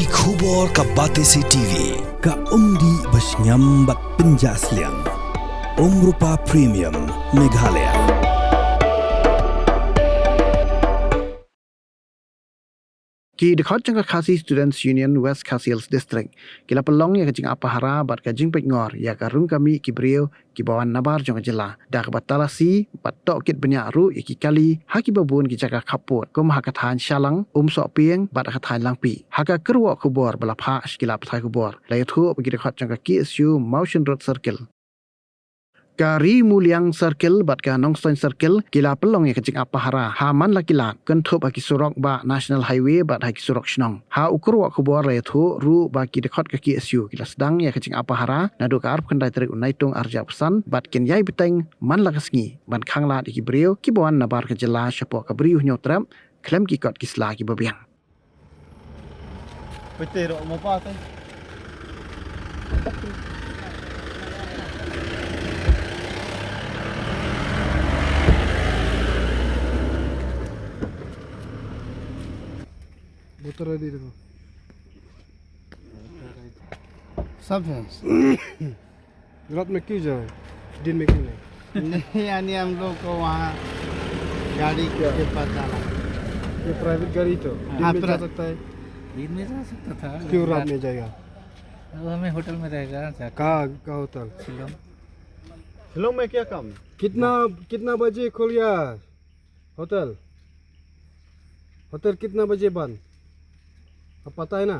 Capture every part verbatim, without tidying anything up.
Ki khubor ka Batesi T V, ka umdih ba shngiam bad pynjah sliang. Umrupa Premium, Meghalaya. Ki dkhot jong ka Khasi Students Union West Khasi Hills District ki la pynlong ïa ka jingap pahara bad ka jingpeit ngor ïa ka rung ka mih ki briew kiba wan nabar jong ka jylla da kaba talasi bad tohkit bniah ruh ïa ki kali ha kiba bun ki jaka khappud kum ha ka thaiñ Shalang, Umsohpieng bad ha ka thaiñ Langpih. Ha ka kyrwoh khubor ba la phah sha ki lad pathai khubor la ïathuh ba ki dkhot jong ka K S U Mawshynrut Circle, ka Ri Muliang Circle bad ka Nongstoiñ Circle ki la pynlong ïa ka jingap pahara ha man la ki lad kynthup ha ki surok bah National Highway bad ha ki surok shnong. Ha u kyrwoh khubor la ïathuh ruh ba ki dkhot ka K S U ki la sdang ïa ka jingap pahara naduh ka arphew khyndai tarik u Naitung arhajar arphew san bad kin ïai bteng man la ka sngi ban khanglad ïa ki briew kiba wan nabar ka jylla shapoh ka Bri u Hynñiewtrep khlem ki kot ki sla kiba biang. बोतल दे दो। सब है। रात में क्यों जाए? दिन में क्यों नहीं? नहीं, यानी हम लोग को वहाँ गाड़ी के पता लगा। ये प्राइवेट गाड़ी तो दिन हाँ, में जा सकता है? दिन में जा सकता था, क्यों रात में जाएगा? अब हमें होटल में रहेगा, जाके। कहाँ, कहाँ होटल? शिलोंग। शिलोंग में क्या काम? कितना, कितना बजे खुल गया होटल? होटल कितना बजे बंद? अब पता है ना?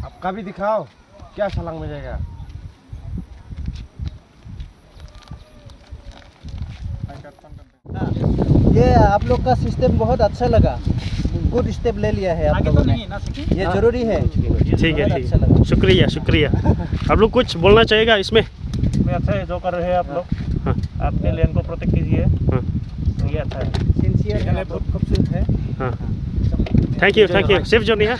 आपका भी दिखाओ, क्या छलांग में जाएगा? ये आप लोग का सिस्टम बहुत अच्छा लगा, गुड स्टेप ले लिया है आप लोगों ने। ये जरूरी है। ठीक है, बहुत ठीक अच्छा है। लगा। शुक्रिया, शुक्रिया। आप लोग कुछ बोलना चाहेगा इसमें? इसमें अच्छा है जो कर रहे हैं आप लोग। हाँ। आपके लैंड को प्रोटेक्ट कीजिए। हाँ। ये अच्छा है। सिंसियर है, बहुत खूबसूरत है। हाँ। थैंक यू, थैंक यू। सेफ जर्नी, हाँ।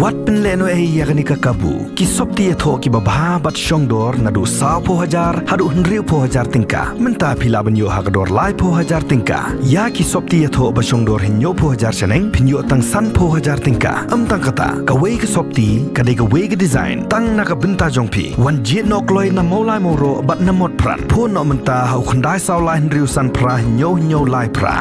Wat pynlehnohei ïa kane ka kabu, ki sopti ïathoh kiba bha bad shongdor naduh sawphew hajar haduh hynriewphew hajar tyngka. Mynta phi lah ban ïoh ha ka dor laiphew hajar tyngka. Ïa ki sopti ïathoh ba shongdor hynñiewphew hajar shaneng phin ïoh tang sanphew hajar tyngka. Ym tang kata, kawei ka sopti ka dei kawei ka design tang na ka bynta jong phi. Wan jied noh kloi na Mawlai Mawroh bad na Motphran. Phone noh mynta ha u khyndai saw lai hynriew san phra hynñiew hynñiew lai phra.